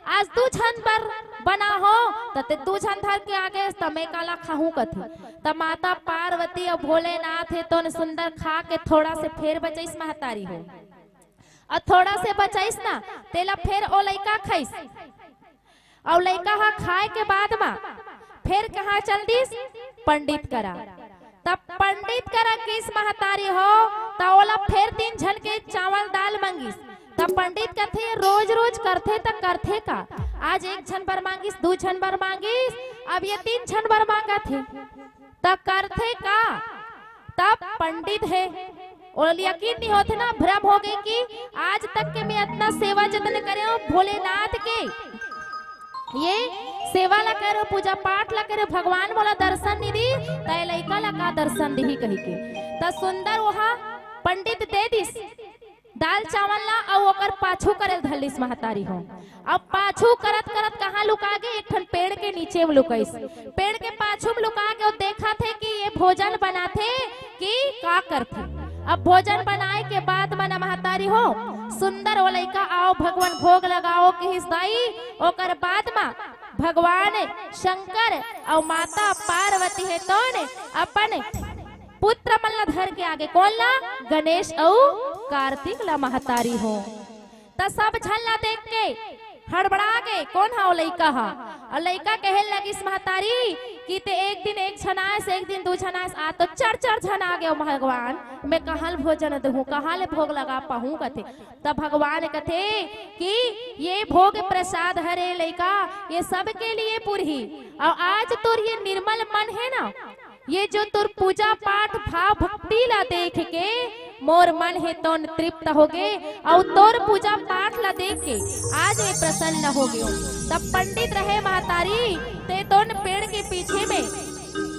आज दू झन बर बना हो, त ते दू झन धर के आ गेस, त मैं काला खाहूं कथे। त माता पार्वती अउ भोलेनाथ हे तोन सुंदर खा के थोड़ा से फेर बचइस महतारी हो। अउ थोड़ा से बचइस ना, तेला फेर ओ लइका खइस। अउ लइका ह खाए के बाद म फेर कहाँ चल दिस? पंडित करा। तब पंडित करा गिस महतारी हो, त ओला फेर तीन झन के चावल दाल मंगिस। मांगिस। त पंडित कथे, "रोज रोज करथे त करथे का? आज एक झन बर मांगिस, दू झन बर मांगिस, अब ये तीन झन बर मांगत हे, त करथे का?" तब पंडित हे, ओला यकीन नहीं होथे ना, भ्रम हो गए कि आज तक के मैं इतना सेवा जतन करे हूँ भोलेनाथ के, ये सेवा ला करे हूँ, पूजा पाठ ला करे हूँ, भगवान मोला दर्शन नहीं दी, त ये लइका ला का दर्शन दिही कही के। त सुंदर वहाँ पंडित दे दिस दाल चावल ला, अउ ओकर पाछू करे ल धर लिस महतारी हो। अब पाछू करत करत कहाँ लुका गे? एक ठन पेड़ के नीचे में लुकाइस। पेड़ के पाछू में लुका के वो देखत हे कि ये भोजन बनाथे कि का करथे। अब भोजन बनाए के बाद म न महतारी हो, सुंदर वो लइका, "आओ भगवान भोग लगाओ," किहिस दाई। ओकर बाद म भगवान शंकर अउ माता पार्वती हे तोन अपन पुत्र मन ला धर के आगे, कोन ला? गणेश अउ कार्तिक ला महतारी हो। त सब झन ला देख के हड़बड़ा गे, कोन हा ओ लइका हा? अउ लइका कहे लगिस महतारी कि ते एक दिन एक झन आयस, एक दिन दू झन आयस, आ तो चार चार झन आ गे भगवान, मैं कहाँ ले भोजन दूहूँ, कहाँ ले भोग लगा पाहूँ कथे। त भगवान कथे कि ये भोग प्रसाद हरे लइका, ये सबके लिए पुरही। अउ आज तोर ये निर्मल मन हे ना, ये जो तोर पूजा पाठ भाव भक्ति ला देख के मोर मन हे तोन तृप्त होगे, अउ तोर पूजा पाठ ला देख के आज मैं प्रसन्न हो गयो। तब पंडित रहे महतारी, ते तोन पेड़ के पीछे में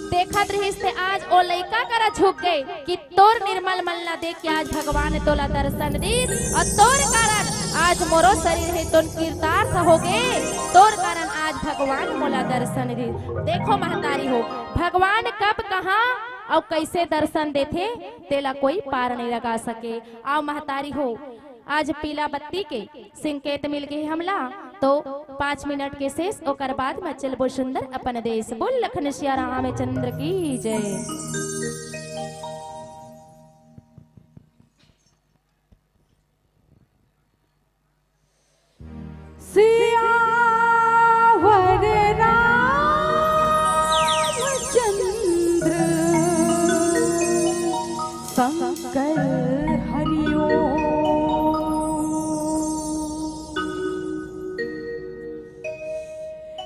देखत रहिस, ते आज ओ लइका करा झुक गए कि तोर निर्मल मन ला देख के आज भगवान तोला दर्शन दीस, अउ तोर कारण आज मोरो शरीर हे तोन कृतार्थ होगे, तोर कारण आज भगवान मोला दर्शन दीस। देखो महतारी हो, भगवान कब कहाँ अउ कइसे दर्शन देथे, तेला कोई पार नहीं लगा सके। अउ महतारी हो, आज पीला बत्ती के संकेत मिल गे हमला, तो पाँच मिनट के शेष, ओकर बाद म चलबो सुंदर अपन देश। बोल लखन सिया रामचंद्र की जय। सियावर रामचंद्र शंकर हरि ओम।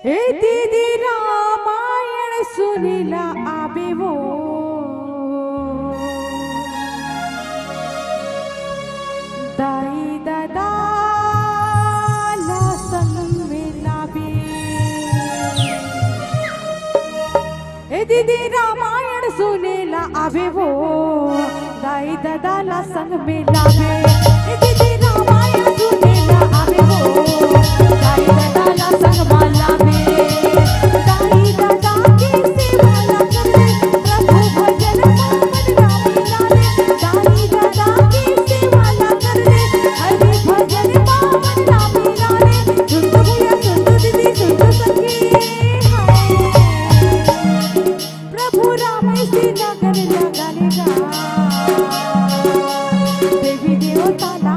ए दीदी रामायण सुनेला आबे वो। दाई ददा ला संग में लाबे। ए दीदी रामायण सुनेला आबे वो। दाई ददा ला संग में लाबे। ए दीदी रामायण सुनेला आबे वो। दाई ददा ला संग में लाबे। दाई ददा के सेवा ला करबे। प्रभु भजन मा मन ला मिलाबे। दाई ददा के सेवा ला करबे। हरि भजन मा मन ला मिलाबे। सुन तो भैया, सुन तो दीदी, सुन तो सखी। हाय। प्रभु राम से नगर लगाने गा। देवी देवता ना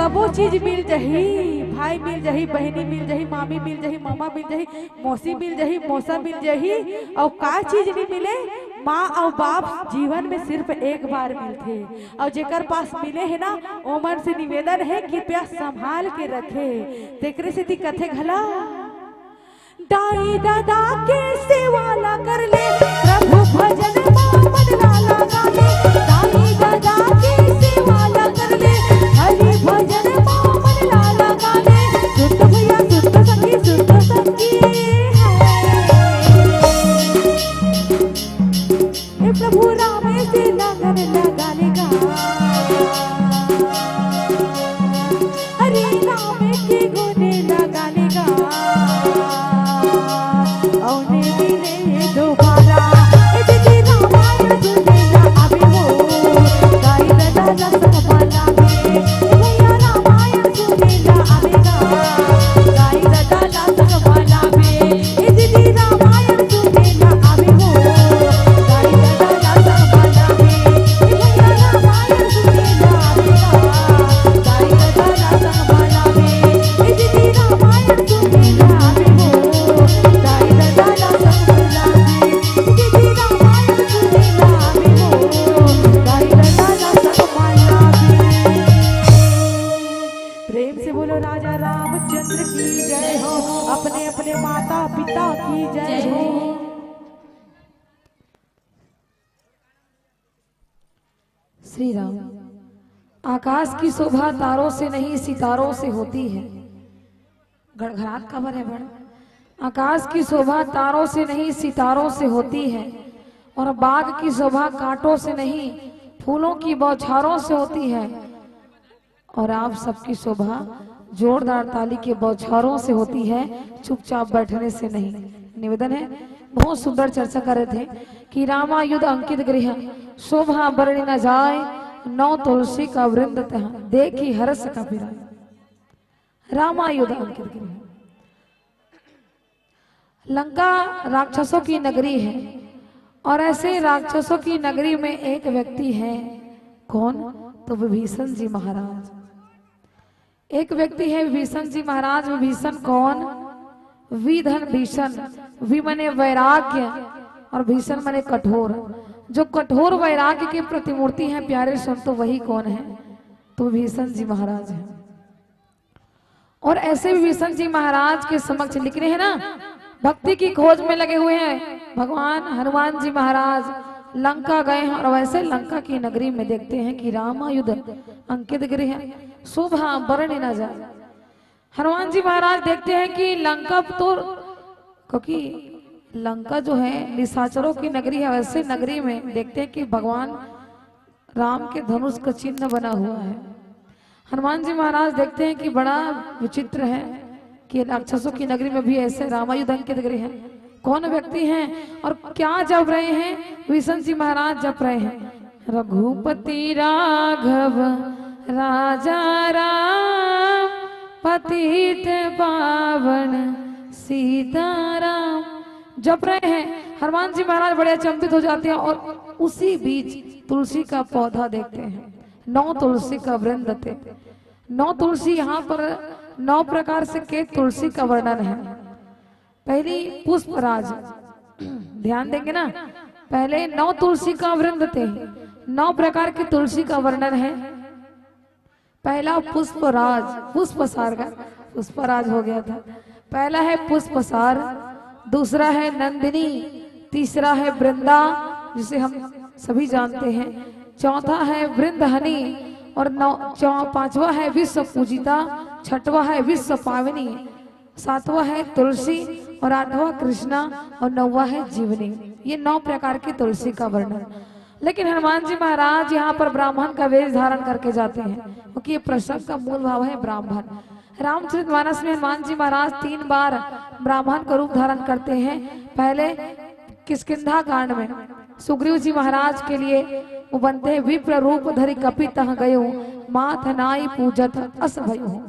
सबो चीज मिल जही, भाई मिल जही, बहिनी मिल जही, मामी मिल जही, मामा मिल जही, मौसी मिल जही, मौसा मिल जही, अउ का चीज नहीं मिले? माँ अउ बाप जीवन में सिर्फ एक बार मिलथे, अउ जेकर पास मिले हे ना, ओमन से निवेदन हे, कृपया संभाल के रखे। तेकरे सेती कथे घला, दाई ददा के सेवा ला कर ले, प्रभु भजन मा मन ला लगा ले। दाई ददा के सेवा ला कर ले, हरि भजन मा मन ला लगा ले। सुत भैया सुत सखी सुत सखी है। हे प्रभु राम से लगन लगा लेगा, हरे राम के गुण लगा लेगा। औने मिले दोबारा, ए दीदी रामायण सुनेला आवे हो, गाई दादा ला संगमा लागे, ए भैया रामायण सुनेला आवेगा, गाई दादा ला संगमा लागे। ए दीदी रामायण सुनेला आवे हो, गाई दादा ला संगमा लागे। ए भैया रामायण सुनेला आवे हो, गाई दादा ला संगमा लागे। ए दीदी रामायण सुनेला आवे हो, गाई दादा ला संगमा लागे। ए दीदी रामायण सुनेला आवे हो, गाई दादा ला संगमा लागे। प्रेम से बोलो राजा रामचंद्र की जय हो, अपने अपने माता पिता की जय हो। श्री राम। आकाश की शोभा तारों से नहीं, सितारों से होती है। गड़गड़ात काबर है बड़? आकाश की शोभा तारों से नहीं, सितारों से होती है, और बाग की शोभा कांटों से नहीं, फूलों की बौछारों से होती है। और आप सबकी शोभा जोरदार ताली के बौछारों से होती है, चुपचाप बैठने से नहीं। निवेदन है, बहुत सुंदर चर्चा करे थे कि रामायुध अंकित गृह, शोभा बरणी न जाय, नौ तुलसी का वृंद तह, देखी हरष का पिराय। रामायुध अंकित गृह। लंका राक्षसों की नगरी है और ऐसे राक्षसों की नगरी में एक व्यक्ति है। कौन? तो विभीषण जी महाराज। एक व्यक्ति है विभीषण जी महाराज। विभीषण कौन? वि धन भीषण। वि मने वैराग्य और भीषण मने कठोर। जो कठोर वैराग्य की प्रतिमूर्ति है प्यारे संतों, वही कौन है? तो विभीषण जी महाराज हैं। और ऐसे विभीषण जी महाराज के समक्ष लिख रहे हैं ना, भक्ति की खोज में लगे हुए हैं भगवान हनुमान जी महाराज। लंका गए हैं और वैसे लंका की नगरी में देखते हैं कि रामायुध अंकित गृह, शोभा बरणी न जाय। हनुमान जी महाराज देखते हैं कि लंका तो, क्योंकि लंका जो है निशाचरों की नगरी है, वैसे नगरी में देखते हैं कि भगवान राम के धनुष का चिन्ह बना हुआ है। हनुमान जी महाराज देखते हैं कि बड़ा विचित्र है कि राक्षसों की नगरी में भी ऐसे रामायुध अंकित गृह है। कौन व्यक्ति हैं और क्या जप रहे हैं? विभीषण जी महाराज जप रहे हैं, रघुपति राघव राजा राम, पतित पावन सीताराम। जप रहे हैं। हनुमान जी महाराज बड़े अचंभित हो जाते हैं और उसी बीच तुलसी का पौधा देखते हैं, नौ तुलसी का वृंद थे। नौ तुलसी, यहाँ पर नौ प्रकार से के तुलसी का वर्णन है। पहली पुष्पराज, ध्यान देंगे ना, पहले नौ तुलसी का वृंद थे, नौ प्रकार की तुलसी का वर्णन है। पहला पुष्पराज, पुष्पसार का पुष्पराज हो गया था। पहला है पुष्पसार, दूसरा है नंदिनी, तीसरा है वृंदा, जिसे हम सभी जानते हैं, चौथा है वृंदहनी और नौ, चौ-, पांचवा है विश्व पूजिता, छठवा है विश्व पावनी, सातवां है तुलसी और आठवां कृष्णा और नौवां है जीवनी। ये नौ प्रकार की तुलसी का वर्णन। लेकिन हनुमान जी महाराज यहाँ पर ब्राह्मण का वेश धारण करके जाते हैं, क्योंकि ये प्रसंग का मूल भाव है ब्राह्मण। रामचरितमानस में हनुमान जी महाराज तीन बार ब्राह्मण का रूप धारण करते हैं। पहले किष्किंधा कांड में सुग्रीव जी महाराज के लिए वो बनते हैं, विप्र रूप धरि कपि तह गयो, माथ नाई पूजत अस भयो।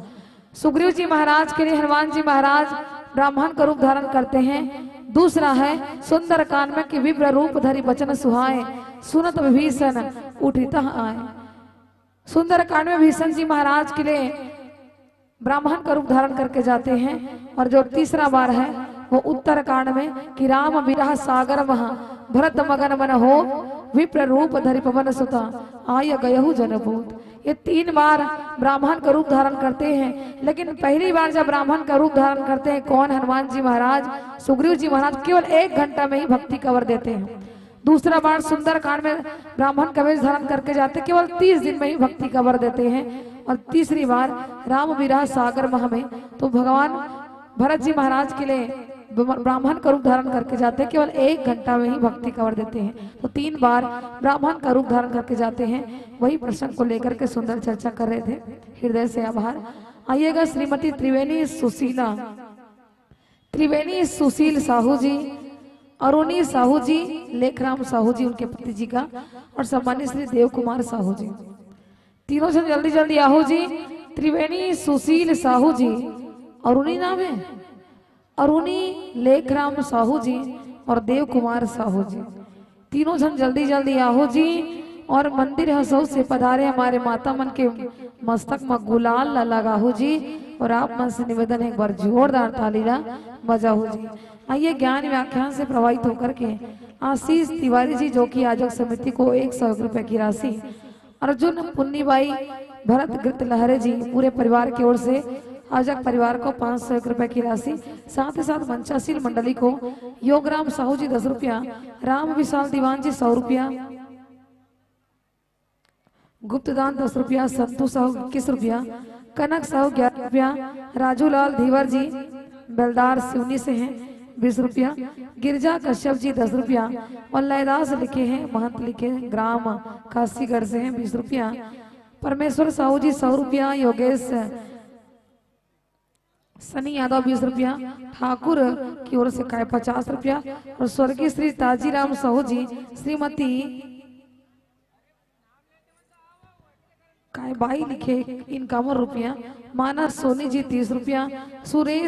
सुग्रीव जी महाराज के लिए हनुमान जी महाराज ब्राह्मण का रूप धारण करते हैं। दूसरा है सुंदरकांड में कि विप्र रूप धरि बचन सुहाए, सुनत विभीषण उठि तह आए। सुंदरकांड में भीषण जी महाराज के लिए ब्राह्मण का रूप धारण करके जाते हैं। और जो तीसरा बार है, वो उत्तरकांड में कि राम विरह सागर महा भरत मगन मन हो, विप्र रूप धरि पवन सुता आय गयहु जनपूत। ये तीन बार ब्राह्मण का रूप धारण करते हैं, लेकिन पहली बार जब ब्राह्मण का रूप धारण करते हैं, कौन? हनुमान जी महाराज, सुग्रीव जी महाराज केवल एक घंटा में ही भक्ति का वर देते हैं। दूसरा बार सुंदरकांड में ब्राह्मण का वेश धारण करके जाते, केवल तीस दिन में ही भक्ति का वर देते हैं। और तीसरी बार राम विरह सागर महा में तो भगवान भरत जी महाराज के लिए ब्राह्मण का रूप धारण करके जाते हैं, केवल एक घंटा में ही भक्ति का वर देते हैं। तो तीन बार ब्राह्मण का रूप धारण करके जाते हैं, वही प्रसंग को लेकर के सुंदर चर्चा कर रहे थे। हृदय से आभार। आइएगा, श्रीमती त्रिवेणी सुशीला, त्रिवेणी सुशील साहू जी, अरुणी साहू जी, लेखराम साहू जी उनके पति जी का, और सम्मानित श्री देव कुमार साहू जी। तीनों झन जल्दी जल्दी आहू जी। त्रिवेणी सुशील साहू जी, अरुणी नाम है, अरुणी लेखराम साहू जी और देव कुमार साहू जी, तीनों झन जल्दी जल्दी आहू जी। और मंदिर हसऊ से पधारे हमारे माता मन के मस्तक म गुलाल ला लगाहू जी। और आप मन से निवेदन है, एक बार जोरदार ताली ला बजाहू जी। आइए, ज्ञान व्याख्यान से प्रभावित होकर के आशीष तिवारी जी, जो कि आयोजक समिति को एक सौ एक रुपए की राशि, अर्जुन पुन्नीबाई, भरत गृत लहरे जी, पूरे परिवार की ओर से आयोजक परिवार को पाँच सौ एक रुपए की राशि, साथ ही साथ मंचाशील मंडली को योगराम साहू जी दस रुपया, राम विशाल दीवान जी सौ रुपया, गुप्तदान दस रुपया, संतु साहू इक्कीस रुपया, कनक साहू ग्यारह रुपया, राजूलाल धीवर जी बेलदार सिवनी से हैं, बीस रुपया, गिरजा कश्यप जी दस रुपया और लयदास लिखे हैं, महंत लिखे हैं, ग्राम काशीगढ़ से हैं, बीस रुपया, परमेश्वर साहू जी सौ रुपया, योगेश सनी यादव बीस रुपया, ठाकुर की ओर से काय पचास रुपया और स्वर्गीय श्री ताजीराम साहू जी, श्रीमती काय बाई लिखे इनकावन रुपया, मानस सोनी जी तीस रुपया, सुरेश